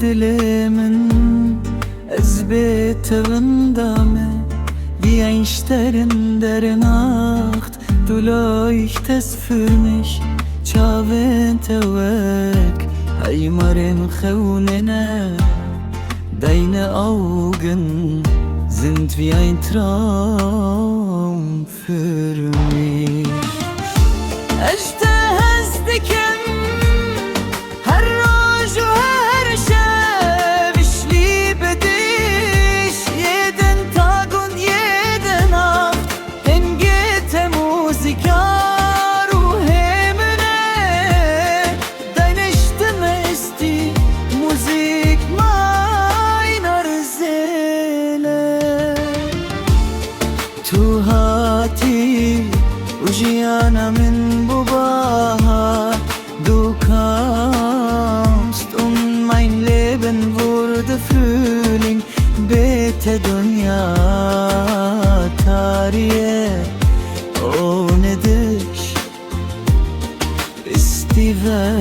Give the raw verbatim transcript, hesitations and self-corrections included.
Dilê min, ez bê te winda me, wie ein Stern der Nacht, du leuchtest für mich, çavên te wek heymarên xewnê ne, deine Augen sind wie ein Traum für mich. Ez ji te hez dikim, her roj û her şev, ich liebe dich, jeden Tag und jede Nacht. Hingê te Musik a ruhê min e, deine Stimme ist die Musik meiner Seele. Tu hatî û jiyana min bû bahar, du kamst und mein Leben wurde Frühling, bê te dinya tarî ye, ohne dich ist die Welt